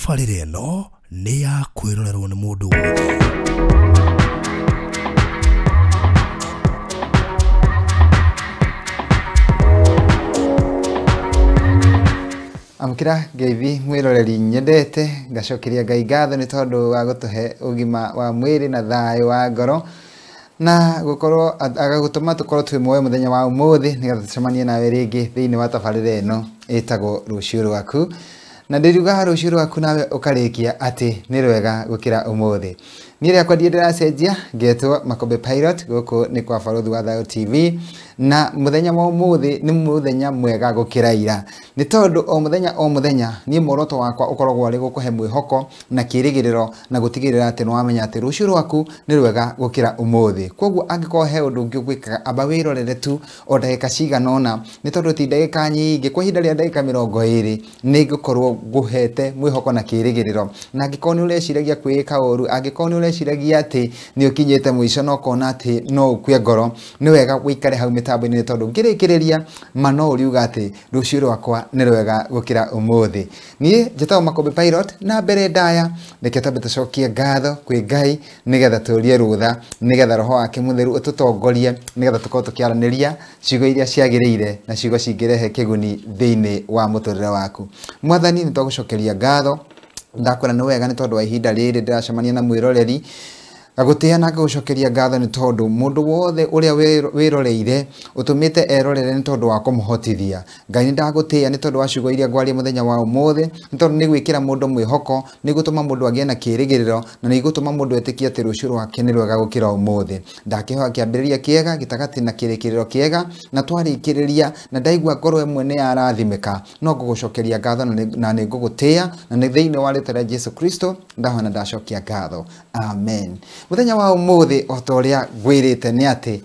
Tabarĩra ĩno nĩ ya kwĩrorerwo nĩ mũndũ wothe. Amũkĩra ngeithi mwĩroreri nyendete, ngacokeria Ngai ngatho nĩ tondũ wa gũtũhe ũgima wa mwĩrĩ na thayũ wa ngoro na gũkorwo agagũtũma tũkorwo twĩ muoyo mũthenya wa ũmũthĩ nĩgetha tũcemanie nawe rĩngĩ thĩinĩ wa tabarĩra ĩno ĩtagwo Rũciũ Rwaku. Na ndĩriugaga rũciũ rwaku nawe ũkarĩkia atĩ nĩ rwega gũkĩra ũmũthĩ. Niĩ rĩakwa ndirĩ ndĩracenjia, ngetwo Makombe Pilot, gũkũ nĩ kwa Barũthi wa Thayũ TV, na mũthenya wa ũmũthĩ nĩ mũthenya mwega gũkĩra ira. Nĩ tondũ o mũthenya o mũthenya niĩ muoroto wakwa ũkoragwo arĩ gũkũhe mwĩhoko na kĩĩrĩgĩrĩro na gũtigĩrĩra atĩ nĩwamenya atĩ rũciũ rwaku nĩ rwega gũkĩra ũmũthĩ. Koguo angĩkorwo he ũndũ ũngĩ ũgwĩkaga, amba wĩrorere tu o ndagĩka cigana ũna, nĩ tondũ ti ndagĩka nyingĩ, kwa ihinda rĩa ndagĩka 20 nĩ ngũkorwo ngũhete mwĩhoko na kĩĩrĩgĩrĩro. Na angĩkorwo nĩ ũreciragia kwĩĩka ũru, angĩkorwo nĩ ũreciragia atĩ nĩ ũkinyĩte mũico na ũkona atĩ no ũkue ngoro, nĩ wega ũikare hau mĩtambo-inĩ nĩ tondũ ngĩrĩkĩrĩria ma no ũriuga atĩ rũciũ rwakwa nĩ rwega gũkĩra ũmũthĩ. Niĩ njĩtagwo Makombe Pilot, na mbere ndaya reke twambe tũcokie ngatho kwĩ Ngai nĩgetha tũrie rũtha, nĩgetha roho wake mũtheru ũtũtongorie, nĩgetha tũkorwo tũkĩaranĩria ciugo iria ciagĩrĩire na ciugo cingĩrehe kĩguni thĩinĩ wa mũtũrĩre waku. Mwathani, nĩ twagũcokeria ngatho, ndakwĩra nĩ wega nĩ tondũ wa ihinda rĩrĩ ndĩracemania na mwĩroreri. Ngagũtĩĩa na ngagũcokeria ngatho nĩ tondũ mũndũ wothe ũrĩa wĩroreire ũtũmĩte erorere nĩ tondũ wa kũmũhotithia. Ngai nĩ ndagũtĩĩa nĩ tondũ wa ciugo iria ngwaria mũthenya wa ũmũthĩ, nĩ tondũ nĩ gwĩkĩra mũndũ mwĩhoko, nĩ gũtũma mũndũ agĩe na kĩĩrĩgĩrĩro, na nĩ gũtũma mũndũ etĩkie atĩ rũciũ rwake nĩ rwega gũkĩra ũmũthĩ. Ndakĩhoya kĩambĩrĩria kĩega, gĩtagatĩ na kĩrĩkĩrĩro kĩega, na twarĩkĩrĩria na ndaigua ngoro ĩmwe nĩ yarathimĩka, no ngũgũcokeria ngatho na nĩ ngũgũtĩĩa, na nĩ thĩinĩ wa rĩtwa rĩa Jesu Kristo ndahoya na ndacokia ngatho. Amen. Mũthenya wa ũmũthĩ o ta ũrĩa ngwĩrĩte nĩ atĩ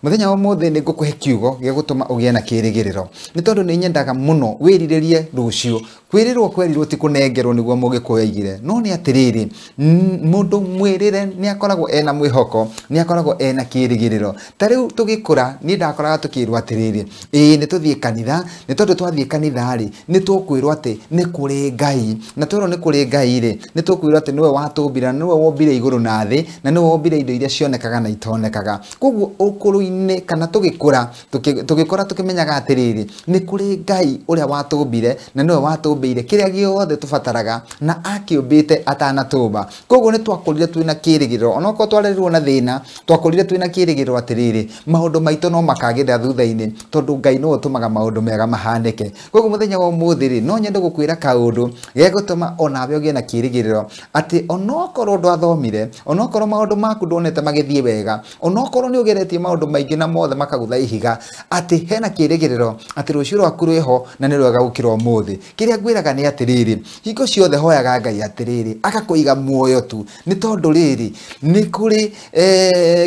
mũthenya wa ũmũthĩ nĩ ngũkũhe kiugo gĩa gũtũma ũgĩe na kĩĩrĩgĩrĩro, nĩ tondũ nĩ nyendaga mũno wĩrirĩrie rũciũ. Kwĩrĩrwo kwerirwo ti kũnengerwo nĩguo mũgĩkũyũ aigire, no nĩ atĩrĩrĩ, mũndũ mwĩrĩre nĩ akoragwo ena mwĩhoko, nĩ akoragwo ena kĩĩrĩgĩrĩro. Ta rĩu tũgĩkũra niĩ ndakoraga tũkĩrwo atĩrĩrĩ, ĩĩ nĩ tũthiĩ kanitha, nĩ tondũ twathiĩ kanitha rĩ nĩ tũkwĩrwo atĩ nĩ kũrĩ Ngai, na twerwo nĩ kũrĩ Ngai rĩ nĩ tũkwĩrwo atĩ nĩwe watũmbire, na nĩwe wombire igũrũ na thĩ, na nĩwe wombire indo iria cionekaga na itonekaga. Koguo ũkũrũ-inĩ kana tũgĩkũra, tũgĩkũra tũkĩmenyaga atĩrĩrĩ, nĩ kũrĩ Ngai ũrĩa watũmbire, na nĩwe watũmbĩire kĩrĩa gĩothe tũbataraga, na akĩũmbĩte atanatũmba. Koguo nĩ twakũrire twĩna kĩĩrĩgĩrĩro, onokorwo twarerirwo na thĩna, twakũrire twĩna kĩĩrĩgĩrĩro atĩrĩrĩ, maũndũ maitũ no makagĩrĩra thutha-inĩ, tondũ Ngai nĩwe ũtũmaga maũndũ mega mahanĩke. Koguo mũthenya wa ũmũthĩ rĩ, no nyende gũkwĩra kaũndũ gegũtũma onawe ũgĩe na kĩĩrĩgĩrĩro atĩ onokorwo ndwathomire, onokorwo maũndũ maku ndwonete magĩthiĩ wega, onokorwo nĩ ũgeretie maũndũ maingĩ na mothe makagũtha ihiga, atĩ hena kĩĩrĩgĩrĩro atĩ rũciũ rwaku rwĩho na nĩ rwega gũkĩra ũmũthĩ. Kĩrĩa ngwĩraga nĩ atĩrĩrĩ, hingo ciothe hoyaga Ngai atĩrĩrĩ, agakũiga muoyo tu, nĩ tondũ rĩrĩ nĩ kũrĩ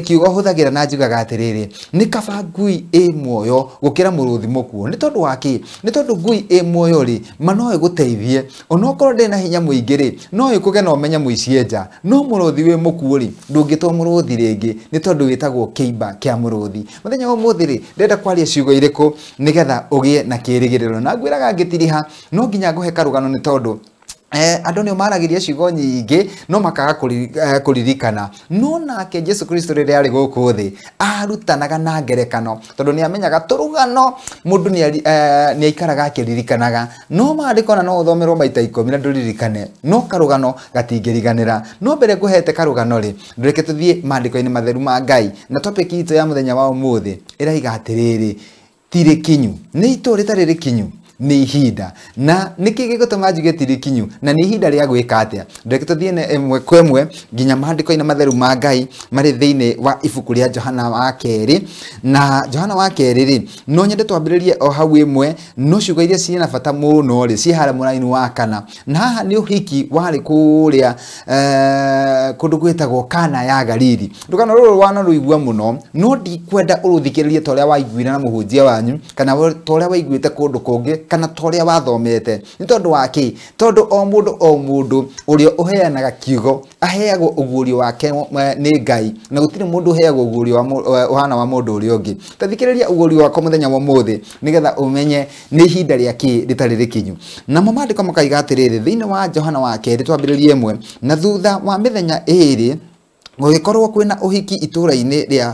kiugo hũthagĩra na njugaga atĩrĩrĩ, nĩ kaba ngui ĩ muoyo gũkĩra mũrũthi mũkuũ. Nĩ tondũ wa kĩ? Nĩ tondũ ngui ĩ muoyo rĩ, ma no ĩgũteithie, onokorwo ndĩrĩ na hinya mũingĩ rĩ, no ĩkũge na ũmenye mũici enja, no mũrũthi wĩ mũkuũ rĩ, ndũngĩtwo mũrũthi rĩngĩ, nĩ tondũ wĩtagwo kĩimba kĩa mũrũthi. Mũthenya wa ũmũthĩ rĩ, ndĩrenda kwaria ciugo irĩkũ nĩgetha ũgĩe na kĩĩrĩgĩrĩro? Na ngwĩraga ngĩtiriha, no nginya ngũhe karũgano nĩ tondũ andũ nĩo maragĩria ciugo nyingĩ no makaga kũririkana. No nake Jesu Kristo rĩrĩa arĩ gũkũ thĩ arutanaga na ngerekano, tondũ nĩ amenyaga tũrũgano mũndũ nĩ aikaraga akĩririkanaga. No maandĩko na no ũthomerwo maita 10 na ndũririkane, no karũgano gatingĩriganĩra. No mbere ngũhete karũgano rĩ, reke tũthiĩ maandĩko-inĩ matheru ma Ngai, na topic itũ ya mũthenya wa ũmũthĩ ĩraiga atĩrĩrĩ, ti rĩkinyu. Nĩ itũũra rĩtarĩ rĩkinyu, nĩ ihinda. Na nĩkĩ gĩgũtũma njuge ti rĩkinyu na nĩ ihinda rĩa gwĩka atĩa? Reke tũthiĩ na ĩmwe kwa ĩmwe nginya maandĩko-inĩ matheru ma Ngai marĩ thĩinĩ wa ibuku rĩa Johana wa kerĩ. Na Johana wa kerĩ rĩ, no nyende twambĩrĩrie o hau ĩmwe, no ciugo iria ciĩ na bata mũno rĩ, ciĩ harĩa mũraini wa kana. Na haha nĩ ũhiki warĩ kũrĩa kũndũ gwĩtagwo Kana ya Galili. Rũgano rũrũ wanarũigua mũno, no ndikwenda ũrũthikĩrĩrie ta ũrĩa waiguire na mũhunjia wanyu, kana ta ũrĩa waiguĩte kũndũ kũngĩ, kana ta ũrĩa wathomete. Nĩ tondũ wa kĩ? Tondũ o mũndũ ũrĩa ũheanaga kiugo aheagwo ũguũrio wake nĩ Ngai, na gũtirĩ mũndũ ũheagwo ũguũrio ũhana wa mũndũ ũrĩa ũngĩ. Ta thikĩrĩria ũguũrio wakwa mũthenya wa ũmũthĩ nĩgetha ũmenye nĩ ihinda rĩa kĩ rĩtarĩ rĩkinyu. Namo maandĩko makaiga atĩrĩrĩ, thĩinĩ wa Johana wa kerĩ twambĩrĩrie 1, na thutha wa mĩthenya 2 gũgĩkorwo kwĩna ũhiki itũũra-inĩ rĩa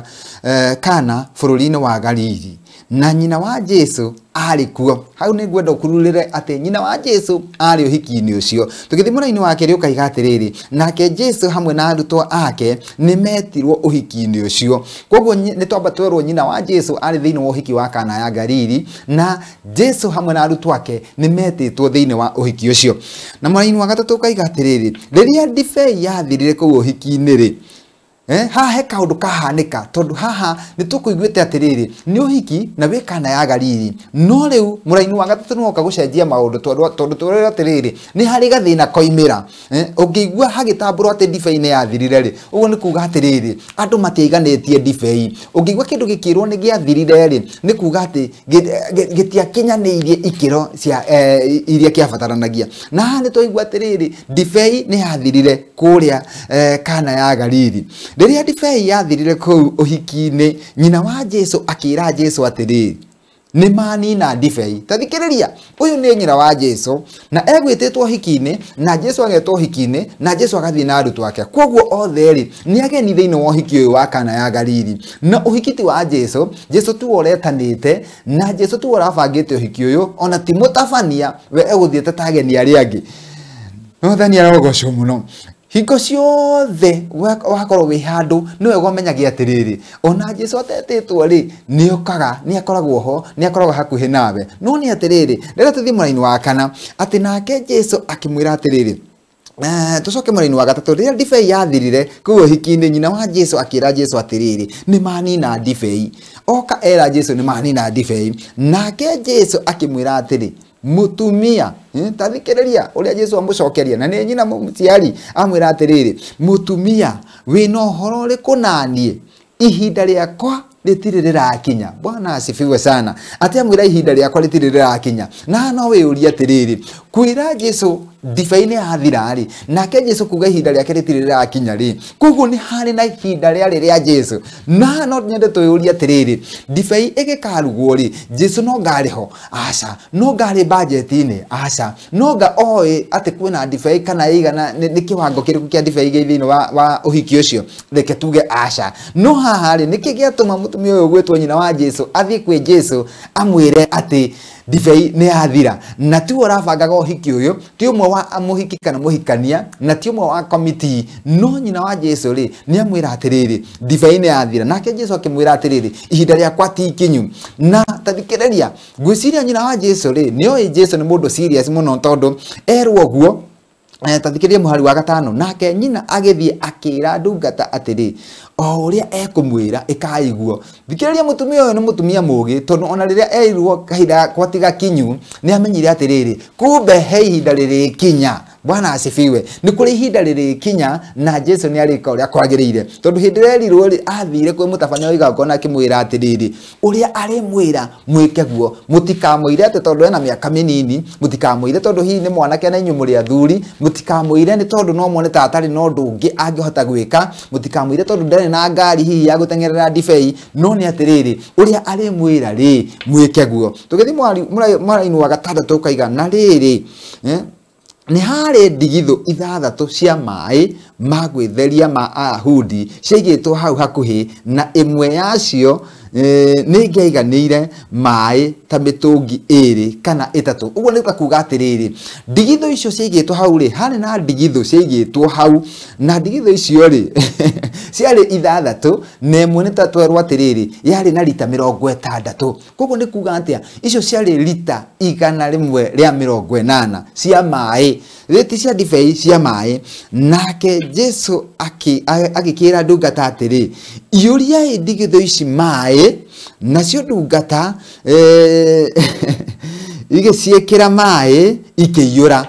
Kana bũrũri-inĩ wa Galili, na nyina wa Jesu arĩ kuo. Hau nĩ ngwenda ũkururĩre atĩ nyina wa Jesu arĩ ũhiki-inĩ ũcio. Tũgĩthiĩ mũraini wa kerĩ ũkaiga atĩrĩrĩ, nake Jesu hamwe na arutwo ake nĩ metirwo ũhiki-inĩ ũcio. Koguo nĩ twamba twerwo nyina wa Jesu arĩ thĩinĩ wa ũhiki wa Kana ya Galili, na Jesu hamwe na arutwo ake nĩ metĩtwo thĩinĩ wa ũhiki ũcio. Na mũraini wa gatatũ ũkaiga atĩrĩrĩ, rĩrĩa ndibei yathirire kũu ũhiki-inĩ rĩ, haha he kaũndũ kahanĩka, tondũ haha nĩ tũkũiguĩte atĩrĩrĩ nĩ ũhiki na wĩ Kana ya Galili, no rĩu mũraini wa gatatũ nĩ woka gũcenjia maũndũ, tondũ twerwo atĩrĩrĩ nĩ harĩ gathĩna koimĩra. Ũngĩigua hagĩtambũrwo atĩ ndibei nĩ yathirire rĩ, ũguo nĩ kuga atĩrĩrĩ andũ matiaiganĩtie ndibei. Ũngĩigua kĩndũ gĩkĩrwo nĩ gĩathirire rĩ, nĩ kuga atĩ gĩtiakinyanĩirie ikĩro cia iria kĩabataranagia. Na haha nĩ twaigua atĩrĩrĩ ndibei nĩ yathirire kũrĩa Kana ya Galili. Rĩrĩa ndibei yathirire kũu ũhiki-inĩ, nyina wa Jesu akĩra Jesu atĩrĩrĩ, nĩ manina ndibei. Ta thikĩrĩria, ũyũ nĩ nyina wa Jesu na egwĩtĩtwo ũhiki-inĩ, na Jesu agetwo ũhiki-inĩ, na Jesu agathiĩ na arutwo ake. Koguo othe rĩ nĩ ageni thĩinĩ wa ũhiki ũyũ wa Kana ya Galili. Na ũhiki ti wa Jesu, Jesu tiwe ũretanĩte, na Jesu tiwe ũrabangĩte ũhiki ũyũ, ona ti mũtabania, we egũthiĩte ta ageni arĩa angĩ. Mwathani arogocwo mũno. Hingo ciothe wakorwo wĩ handũ nĩ wega ũmenyage atĩrĩrĩ, ona Jesu atetĩtwo rĩ nĩ okaga, nĩ akoragwo ho, nĩ akoragwo hakuhĩ nawe. No nĩ atĩrĩrĩ, rĩrĩa tũthiĩ mũraini wa kana, atĩ nake Jesu akĩmwĩra atĩrĩrĩ, tũcoke mũraini wa gatatũ, rĩrĩa ndibei yathirire kũu ũhiki-inĩ, nyina wa Jesu akĩra Jesu atĩrĩrĩ, nĩ manina ndibei. Oka era Jesu nĩ manina ndibei. Nake Jesu akĩmwĩra atĩrĩ, mũtumia, ta thikĩrĩria ũrĩa Jesu amũcokeria, na nĩ nyina mũciari, amwĩra atĩrĩrĩ, mũtumia, wĩna ũhoro ũrĩkũ naniĩ? Ihinda rĩakwa rĩtirĩ rĩrakinya. Bwana asifiwe sana. Atĩ amwĩra ihinda rĩakwa rĩtirĩ rĩrakinya. Na no wĩyũrie atĩrĩrĩ, kwĩra Jesu ndibei nĩ yathira rĩ, nake Jesu kuga ihinda rĩake rĩtirĩ rĩrakinya rĩ, koguo nĩ harĩ na ihinda rĩarĩ rĩa Jesu. Na no nyende twĩyũrie atĩrĩrĩ, ndibei ĩgĩkarugwo rĩ, Jesu no ngarĩ ho? Aca. No ngarĩ bajeti-inĩ? Aca. No nga oĩ atĩ kwĩna ndibei kana ĩigana, nĩ kĩwango kĩrĩkũ kĩa ndibei gĩ thĩinĩ wa ũhiki ũcio? Reke tuge aca. No haha rĩ, nĩkĩ gĩatũma mũtumia ũyũ gwĩtwo nyina wa Jesu athiĩ kwĩ Jesu amwĩre atĩ ndibei nĩ yathira? Na tiwe ũrabangaga ũhiki ũyũ, ti ũmwe wa mũhiki kana mũhikania, na ti ũmwe wa komiti, no nyina wa Jesu rĩ nĩ amwĩra atĩrĩrĩ, ndibei nĩ yathira. Nake Jesu akĩmwĩra atĩrĩrĩ, ihinda rĩakwa ti ikinyu. Na ta thikĩrĩria, ngwĩciria nyina wa Jesu rĩ nĩ oĩ Jesu nĩ mũndũ serious mũno, tondũ erwo ũguo. Ta thikĩrĩria mũhari wa gatano, nake nyina agĩthiĩ akĩra ndungata atĩrĩ, o ũrĩa ekũmwĩra ĩkai guo. Thikĩrĩria, mũtumia ũyũ nĩ mũtumia mũũgĩ, tondũ ona rĩrĩa erirwo kahinda gakwa ti gakinyu, nĩ amenyire atĩrĩrĩ, kumbe he ihinda rĩrĩkinya. Bwana asifiwe. Nĩ kũrĩ ihinda rĩrĩkinya na Jesu nĩ arĩka ũrĩa kwagĩrĩire. Tondũ hĩndĩ ĩrĩa erirwo rĩ, athire kwĩ mũtabania wa igongona akĩmwĩra atĩrĩrĩ, ũrĩa arĩmwĩra mwĩke guo, mũtikamwĩre atĩ tondũ ena mĩaka mĩnini, mũtikamwĩre tondũ hihi nĩ mwanake na inyuĩ mũrĩ athuri, mũtikamwĩre nĩ tondũ no muone ta atarĩ na ũndũ ũngĩ angĩhota gwĩka, mũtikamwĩre tondũ ndarĩ na ngari hihi ya gũteng'erera ndibei, no nĩ atĩrĩrĩ, ũrĩa arĩmwĩra rĩ mwĩke guo. Tũgĩthiĩ mũraini wa gatandatũ ũkaiga, na rĩrĩ, nĩ harĩ ndigithũ 6 cia maĩ ma gwĩtheria ma Ayahudi ciaigĩtwo hau hakuhĩ, na ĩmwe yacio nĩ ĩngĩaiganĩire maĩ ta mĩtũngi 2 kana 3. Ũguo nĩ ta kuga atĩrĩrĩ, ndigithũ icio ciaigĩtwo hau rĩ, harĩ na ndigithũ ciaigĩtwo hau, na ndigithũ icio rĩ ciarĩ 6, na ĩmwe nĩ ta twerwo atĩrĩrĩ yarĩ na rita 60. Koguo nĩ kuga atĩa, icio ciarĩ rita 180 cia maĩ, rĩti cia ndibei cia maĩ. Nake Jesu agĩkĩra ndungata atĩrĩ, iyũriai ndigithũ ici maĩ. Nacio ndungata igĩciĩkĩra maĩ ikĩiyũra.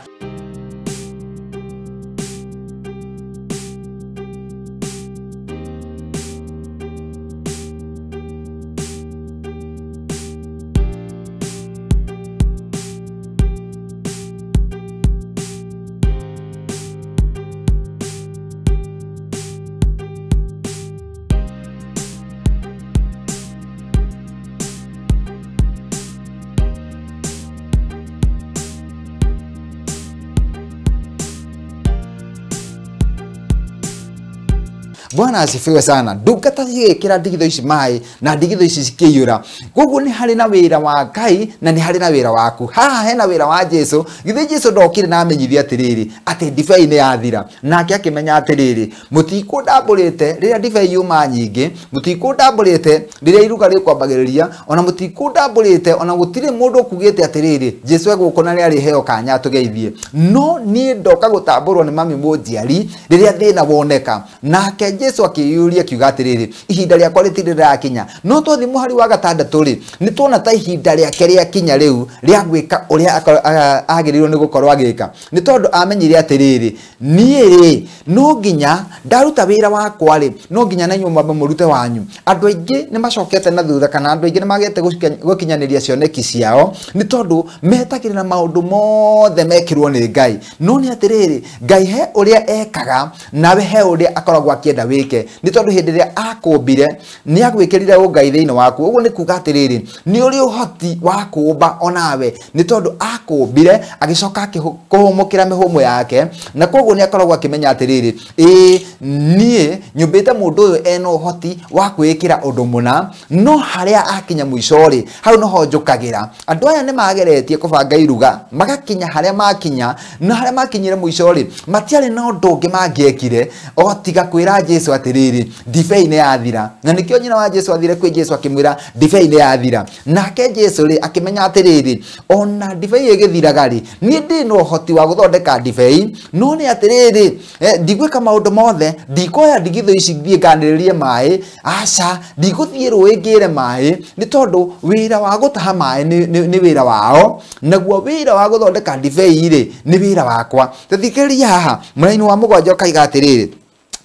Bwana asifiwe sana. Ndungata cigĩkĩra ndigithũ ici maĩ na ndigithũ ici cikĩiyũra. Koguo nĩ harĩ na wĩra wa Ngai na nĩ harĩ na wĩra waku. Haha hena wĩra wa Jesu. Githĩ Jesu ndokire na amenyithia atĩrĩrĩ atĩ ndibei nĩ yathira, nake akĩmenya atĩrĩrĩ mũtikũndambũrĩte rĩrĩa ndibei yuma nyingĩ, mũtikũndambũrĩte rĩrĩa iruga rĩkwambagĩrĩria, ona mũtikũndambũrĩte, ona gũtirĩ mũndũ ũkugĩte atĩrĩrĩ Jesu egũkũ na nĩarĩheo kanya tũgeithie. No niĩ ndoka gũtambũrwo nĩ mami mũnjiari rĩrĩa thĩna woneka. Nake Jesu akĩyũria akiuga atĩrĩrĩ ihinda rĩakwa rĩtirĩ rĩrakinya. No twathiĩ mũhari wa gatandatũ rĩ, nĩ tuona ta ihinda rĩake rĩakinya rĩu rĩa gwĩka ũrĩa agĩrĩirwo nĩ gũkorwo agĩka, nĩ tondũ amenyire atĩrĩrĩ niĩ rĩ no nginya ndaruta wĩra wakwa rĩ, no nginya na inyuĩ mwambe mũrute wanyu. Andũ aingĩ nĩ macokete na thutha, kana andũ aingĩ nĩ magete gũkinyanĩria cioneki ciao nĩ tondũ metagĩrĩra maũndũ mothe mekĩrwo nĩ Ngai. No nĩ atĩrĩrĩ Ngai he ũrĩa ekaga nawe he ũrĩa akoragwo akĩenda wĩke, nĩ tondũ hĩndĩ ĩrĩa akũmbire nĩ agwĩkĩrire ũngai thĩinĩ waku. Ũguo nĩ kuga atĩrĩrĩ nĩ ũrĩ ũhoti wa kũũmba onawe, nĩ tondũ akũmbire agĩcoka akĩhũmũkĩra mĩhũmũ yake, na koguo nĩ akoragwo akĩmenya atĩrĩrĩ ĩĩ niĩ nyũmbĩte mũndũ ũyũ ena ũhoti wa kwĩĩkĩra ũndũ mũna, no harĩa akinya mũico rĩ hau noho njũkagĩra. Andũ aya nĩ mageretie kũbanga iruga magakinya harĩa makinya, na harĩa makinyire mũico rĩ matiarĩ na ũndũ ũngĩ mangĩekire o tiga kwĩra Jesu atĩrĩrĩ ndibei nĩ yathira. Na nĩkĩo nyina wa Jesu athire kwĩ Jesu akĩmwĩra ndibei nĩ yathira. Nake Jesu rĩ akĩmenya atĩrĩrĩ ona ndibei ĩgĩthiraga rĩ niĩ ndĩ na ũhoti wa gũthondeka ndibei, no nĩ atĩrĩrĩ ndigwĩka maũndũ mothe, ndikoya ndigithũ ici thiĩ nganĩrĩrie maĩ, aca ndigũthiĩ rũĩ ngĩre maĩ, nĩ tondũ wĩra wa gũtaha maĩ nĩ wĩra wao, naguo wĩra wa gũthondeka ndibei rĩ nĩ wĩra wakwa. Tathikĩrĩria haha mũraini wa mũgwanja ũkaiga atĩrĩrĩ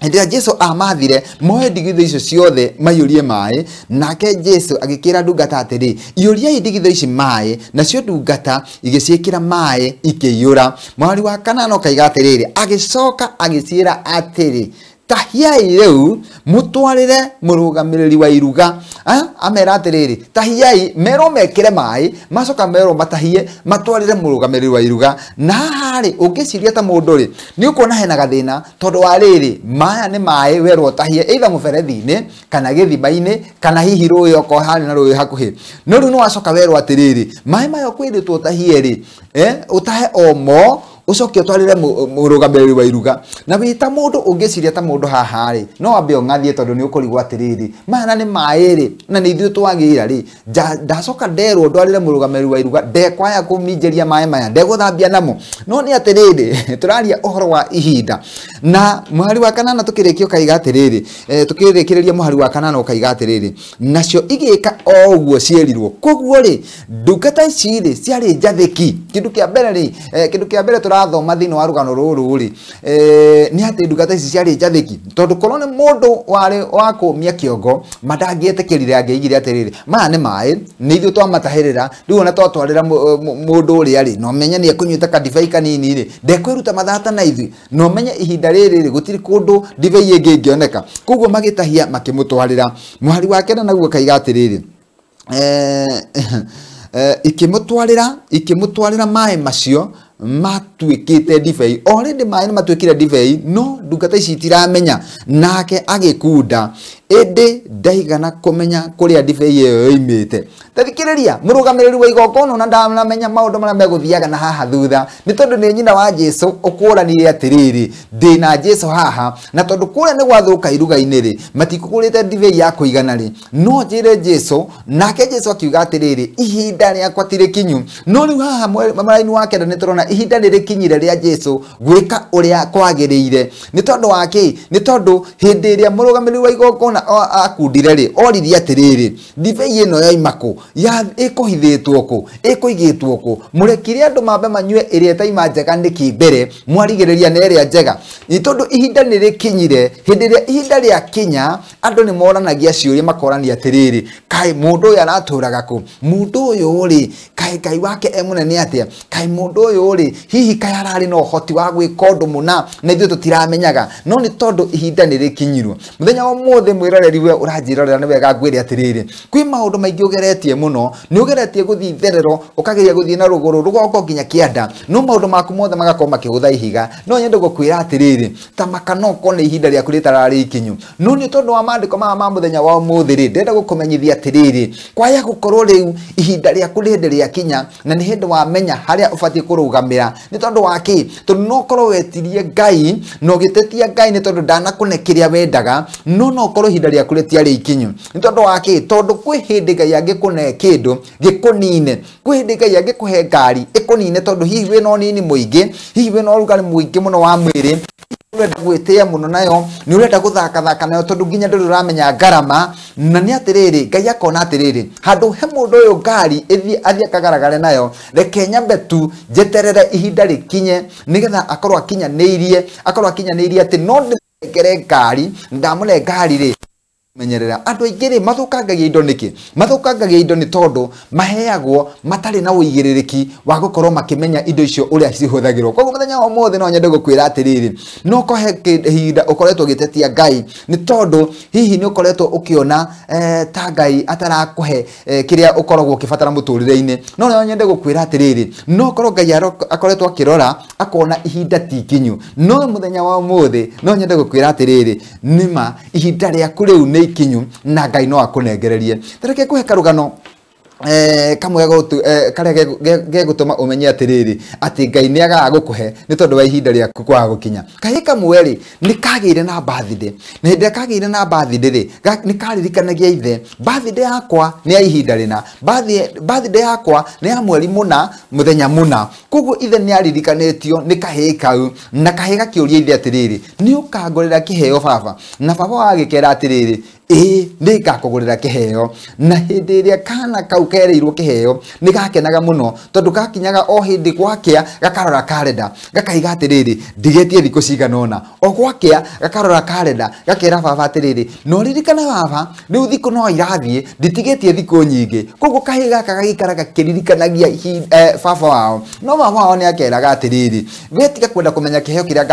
hĩndĩ ĩrĩa Jesu amathire moe ndigithũ icio ciothe maiyũrie maĩ, nake Jesu agĩkĩra ndungata atĩrĩ iyũriai ndigithũ ici maĩ, nacio ndungata igĩciĩkĩra maĩ ikĩiyũra. Mũhari wa kanana ũkaiga atĩrĩrĩ agĩcoka agĩciĩra atĩrĩ tahiai rĩu mũtwarĩre mũrũgamĩrĩri wa iruga. Amera atĩrĩrĩ tahiai, merwo mekĩre maĩ, macoka merwo matahie matwarĩre mũrũgamĩrĩri wa iruga. Na haha rĩ ũngĩciria ta mũndũ rĩ nĩ ũkuona hena gathĩna, tondũ wa rĩrĩ maya nĩ maĩ werwo ũtahie either mũberethi-inĩ kana gĩthima-inĩ kana hihi rũĩ okorwo harĩ na rũĩ hakuhĩ. No rĩu nĩ wacoka werwo atĩrĩrĩ maĩ maya ũkwĩrĩtwo ũtahie rĩ ũtahe o mo ucoke utwarire murugamiriri wa iruga. Na wita mundu ungiciria ta mundu haha ri no ambe ung'athie tondu ni ukurigwo atiriri maya na ni maĩ ri na ni ithuĩ twagira ri ndacoka nderwo ndwarire murugamiriri wa iruga ndekwaya kuminjeria maĩ maya ndegũthambia namo. No ni atiriri turaria uhoro wa ihinda. Na muhari wa kanana tukirikia ukaiga atiriri tukirikiriria muhari wa kanana ukaiga atiriri nacio igika o uguo cierirwo. Koguo ri ndungata ici ri ciarĩ njathĩki. Kindu kia mbere ri kindu kia mbere turathoma thiini wa rugano ruru ri ni ati ndungata ici ciarĩ njathĩki tondu korwo ni mundu wari wa kũmia kĩongo mandangĩetĩkĩrire angĩigire atiriri maya nĩ maĩ nĩ ithuĩ twamatahĩrĩra rĩu ona twatwarĩra mũndũ ũrĩa rĩ no menye nĩ ekũnyuĩte kandibei kanini rĩ ndekwĩruta mathata na ithuĩ no menye ihinda rĩrĩ rĩ gũtirĩ kũndũ ndibei ĩngĩ ĩngĩoneka. Koguo magĩtahia makĩmũtwarĩra. Mũhari wa kenda naguo kaiga atĩrĩrĩ ikĩmũtwarĩra maĩ macio matuĩkĩte ndibei. Already maĩ nĩ matuĩkire ndibei no ndungata ici itiramenya. Nake agĩkunda ĩndĩ ndaigana kũmenya kũrĩa ndibei ĩyo yoimĩte. Tathikĩrĩria mũrũgamĩrĩri wa igongona na ndaramenya maũndũ marĩa megũthiaga na haha thutha nĩ tondũ nĩ nyina wa Jesu ũkũranire atĩrĩrĩ ndĩna Jesu haha na tondũ kũrĩa nĩ gwathũka iruga-inĩ rĩ matikũgũrĩte ndibei ya kũigana rĩ no njĩre Jesu. Nake Jesu akiuga atĩrĩrĩ ihinda rĩakwa ti rĩkinyu. No rĩu haha mũraini wa kenda nĩ tũrona ihinda nĩ rĩkinyire rĩa Jesu gwĩka ũrĩa kwagĩrĩire. Nĩ tondũ wa kĩ? Nĩ tondũ hĩndĩ ĩrĩa mũrũgamĩrĩri wa igongona akundire rĩ oririe atĩrĩrĩ ndibei ĩno yoima kũ ya ĩkũhithĩtwo kũ ĩkũigĩtwo kũ mũrekire andũ mambe manyue ĩrĩa ĩtaima njega nĩkĩ mbere mwarigĩrĩria na ĩrĩa njega. Nĩ tondũ ihinda nĩ rĩkinyire. Hĩndĩ ĩrĩa ihinda rĩakinya andũ nĩ moranagia ciũria makorania atĩrĩrĩ kaĩ mũndũ ũyũ aratũraga kũ mũndũ ũyũ rĩ kaĩ Ngai wake e mũnene atĩa kaĩ mũndũ ũyũ rĩ hihi kaĩ ararĩ na ũhoti wa gwĩka ũndũ mũna na ithuĩ tũtiramenyaga, no nĩ tondũ ihinda nĩ rĩkinyirwo. Mũthenya wa ũmũthĩ mwĩroreri we ũranjĩrorera nĩ wega ngwĩre atĩrĩrĩ, kwĩ maũndũ maingĩ ũgeretie mũno, nĩ ũgeretie gũthiĩ itherero, ũkageria gũthiĩ na rũgũrũ rũgongo nginya kĩanda, no maũndũ maku mothe magakorwo makĩgũtha ihiga. No nyende gũkwĩra atĩrĩrĩ, ta maka no ũkorwo nĩ ihinda rĩaku rĩtararĩ ikinyu, no nĩ tondũ wa maandĩko maya ma mũthenya wa ũmũthĩ rĩ, ndĩrenda gũkũmenyithia atĩrĩrĩ, kwaya gũkorwo rĩu ihinda rĩaku nĩ hĩndĩ rĩakinya na nĩ hĩndĩ wamenya harĩa ũbatiĩ kũrũgamĩra. Nĩ tondũ wa kĩ? Tondũ no ũkorwo wetirie Ngai na ũgĩtetia Ngai nĩ tondũ ndanakũne kĩrĩa wendaga, no no ũkorwo ihinda rĩaku rĩtiarĩ ikinyu. Nĩ tondũ wa kĩ? Tondũ kwĩ hĩndĩ Ngai angĩkũne kĩndũ gĩkũnine, kwĩ hĩndĩ Ngai angĩkũhe ngari ĩkũnine, tondũ hihi wĩna ũnini mũingĩ, hihi wĩna ũrugarĩ mũingĩ mũno wa mwĩrĩ, ũrenda gwĩtĩa mũno nayo, nĩ ũrenda gũthakathaka nayo, tondũ nginya ndũrĩ ũramenya ngarama. Na nĩ atĩrĩrĩ, Ngai akona atĩrĩrĩ, handũ he mũndũ ũyũ ngari ĩthiĩ athiĩ akagaragare nayo, reke nyambe tu njeterere ihinda rĩkinye nĩgetha akorwo akinyanĩirie, akorwo akinyanĩirie atĩ no ndĩmũnengere ngari, ndamũne ngari rĩ menyerera. Andũ aingĩ rĩ mathũkangagia indo nĩkĩ? Mathũkangagia indo nĩ tondũ maheagwo matarĩ na ũigĩrĩrĩki wa gũkorwo makĩmenya indo icio ũrĩa cihũthagĩrwo. Koguo mũthenya wa ũmũthĩ no nyende gũkwĩra atĩrĩrĩ, no ũkohe ihinda ũkoretwo ũgĩtetia Ngai nĩ tondũ hihi nĩ ũkoretwo ũkĩona ta Ngai atarakũhe kĩrĩa ũkoragwo ũkĩbatara mũtũrĩre-inĩ. No no nyende gũkwĩra atĩrĩrĩ, no ũkorwo Ngai akoretwo akĩrora akona ihinda ti ikinyu, no mũthenya wa ũmũthĩ no nyende gũkwĩra atĩrĩrĩ, nĩma ihinda rĩaku rĩu nĩ ikinyu na Ngai no akũnengererie. Tareke kũhe karũgano kamwe karĩa gegũtũma ũmenye atĩrĩrĩ atĩ Ngai nĩ agaga gũkũhe nĩ tondũ wa ihinda rĩaku kwaga gũkinya. Kahĩĩ kamwe rĩ nĩ kagĩire na birthday, na hĩndĩ ĩrĩa kagĩire na birthday rĩ, nĩ karirikanagia ithe, birthday yakwa nĩ ya ihinda rĩna, birthday yakwa nĩ ya mweri mũna mũthenya mũna. Koguo ithe nĩ aririkanĩtio nĩ kahĩĩ kau, na kahĩĩ gakĩũria ithe atĩrĩrĩ, nĩ ũkangũrĩra kĩheo baba? Na baba wagĩkera atĩrĩrĩ, ĩĩ nĩ ngakũgũrĩra kĩheo. Na hĩndĩ ĩrĩa kana kau kereirwo kĩheo nĩ gakenaga mũno, tondũ gakinyaga o hĩndĩ gwakĩa gakarora karenda, gakaiga atĩrĩrĩ, ndigĩtie thikũ cigana ũna. O gwakĩa gakarora karenda, gakera baba atĩrĩrĩ, no ririkana baba, rĩu thikũ no irathiĩ, nditigĩtie thikũ nyingĩ. Koguo kahĩĩ gaka gagĩikara gakĩririkanagia baba wao. No baba wao nĩ akeraga atĩrĩrĩ, we tiga kwenda kũmenya kĩheo kĩrĩa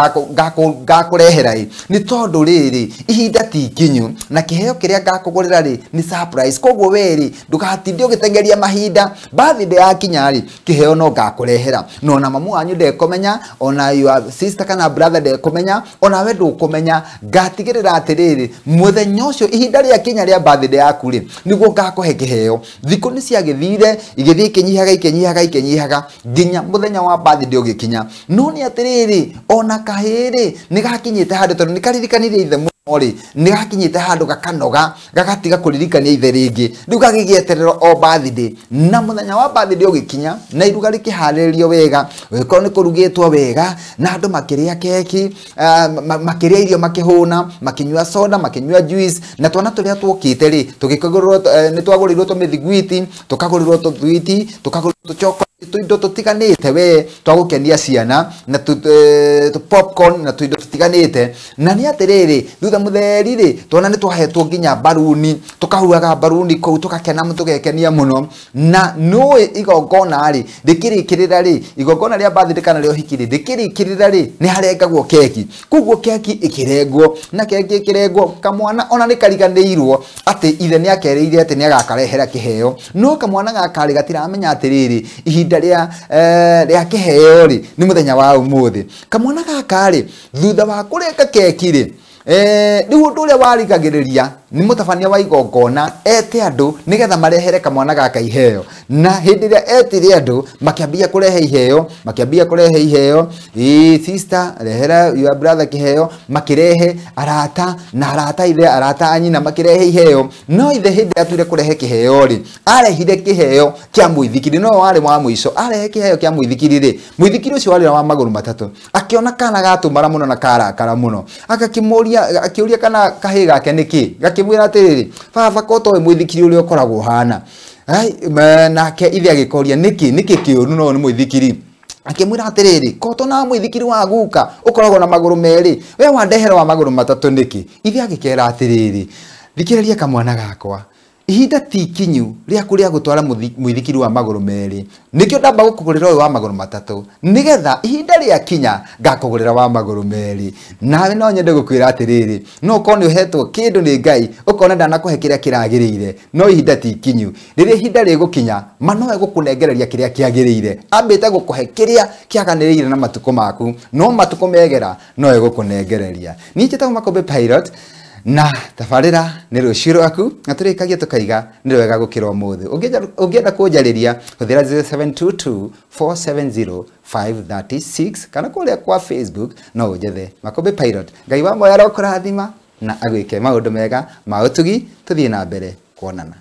ngakũrehera ĩ, nĩ tondũ rĩrĩ ihinda ti ikinyu na kĩheo kĩrĩa ngakũgũrĩra rĩ nĩ surprise. Koguo we rĩ ndũgatinde ũgĩteng'eria mahinda, birthday yakinya rĩ kĩheo no ngakũrehera, no ona mamu wanyu ndekũmenya, ona your sister kana brother ndekũmenya, ona we ndũkũmenya. Ngatigĩrĩra atĩrĩrĩ, mũthenya ũcio ihinda rĩakinya rĩa birthday yaku rĩ nĩguo ngakũhe kĩheo. Thikũ nĩ ciagĩthire igĩthiĩ ikĩnyihaga ikĩnyihaga ikĩnyihaga nginya mũthenya wa birthday ũgĩkinya. No nĩ atĩrĩrĩ, ona kahĩĩ rĩ nĩ gakinyĩte handũ, tondũ nĩ karirikanirie ithe mũno rĩ, nĩ gakinyĩte handũ gakanoga, gagatiga kũririkania ithe rĩngĩ. Rĩu gagĩgĩeterera o birthday, na mũthenya wa birthday ũgĩkinya na iruga rĩkĩharĩrĩrio wega, gũgĩkorwo nĩ kũrugĩtwo wega na andũ makĩrĩa keki, makĩrĩa irio makĩhũna, makĩnyua soda, makĩnyua juice, na twana tũrĩa twokĩte rĩ tũgĩkĩgũrĩrwo, nĩ twagũrĩirwo tũmĩthiguiti, tũkagũrĩrwo tũthwiti, tũkagũrĩrwo tũchocolate, tũindo tũtiganĩte we twagũkenia ciana, na tũ popcorn na tũindo tũtiganĩte. Na nĩ atĩrĩrĩ, thutha mũtheri rĩ twana nĩ twahetwo nginya mbaruni, tũkahuhaga mbaruni kũu, tũgakena tũgekenia mũno. Na nũĩ igongona rĩ rĩkĩrĩkĩrĩra rĩ, igongona rĩa birthday kana rĩa ũhiki rĩ rĩkĩrĩkĩrĩra rĩ nĩ harengagwo keki. Koguo keki ĩkĩrengwo, na keki ĩkĩrengwo, kamwana ona nĩ kariganĩirwo atĩ ithe nĩ akereire atĩ nĩ agakarehera kĩheo, no kamwana gaka rĩ gatiramenya atĩrĩrĩ ihinda rĩa kĩheo rĩ nĩ mũthenya wa ũmũthĩ. Kamwana gaka rĩ thutha wa kũrenga keki rĩ, rĩu ũndũ ũrĩa warigagĩrĩria nĩ mũtabania wa igongona ete andũ nĩgetha marehere kamwana gaka iheo. Na hĩndĩ ĩrĩa etire andũ makĩambia kũrehe iheo, makĩambia kũrehe iheo, ĩ sister rehera your brother kĩheo, makĩrehe arata na arata ithe, arata a nyina makĩrehe iheo. No ithe hĩndĩ ĩrĩa atuire kũrehe kĩheo rĩ, arehire kĩheo kĩa mũithikiri, no warĩ wa mũico. Arehe kĩheo kĩa mũithikiri rĩ, mũithikiri ũcio warĩ wa magũrũ matatũ. Akĩona kana gatũmara mũno na karakara mũno, agakĩmũria, akĩũria kana kahĩĩ gake nĩkĩ, gakĩmwĩra atĩrĩrĩ, baba ko toĩ mũithikiri ũrĩa ũkoragwo ũhana. Ai, nake ithe agĩkoria nĩkĩ, nĩkĩ kĩũru no nĩ mũithikiri. Akĩmwĩra atĩrĩrĩ, ko tona mũithikiri wa guka ũkoragwo na magũrũ merĩ, we wandehera wa magũrũ matatũ nĩkĩ? Ithe agĩkera atĩrĩrĩ, thikĩrĩria kamwana gakwa, Ihinda ti ikinyu rĩaku rĩa gũtwara mũithikiri wa magũrũ merĩ, nĩkĩo ndamba gũkũgũrĩra ũyũ wa magũrũ matatũ, nĩgetha ihinda rĩakinya ngakũgũrĩra wa magũrũ merĩ. Nawe no nyende gũkwĩra atĩrĩrĩ, no ũkorwo nĩ ũhetwo kĩndũ nĩ Ngai, ũkona ndanakũhe kĩrĩa kĩragĩrĩire, no ihinda ti ikinyu. Rĩrĩa ihinda rĩgũkinya, ma no egũkũnengereria kĩrĩa kĩagĩrĩire, ambĩte gũkũhe kĩrĩa kĩaganĩrĩire na matukũ maku, no matukũ megera no egũkũnengereria. Niĩ njĩtagwo Makũmbĩ Pilot, na tabarĩra nĩ rũciũ rwaku, na tũrĩkagia tũkaiga nĩ rwega gũkĩra ũmũthĩ. Ũngĩenda kũnjarĩria, hũthĩra 0722 470 536 kana kũrĩa kwa Facebook no ũnjethe Makũmbĩ Pilot. Ngai wa moyo arokũrathima na agwĩke maũndũ mega ma ũtugi, tũthiĩ na mbere kuonana.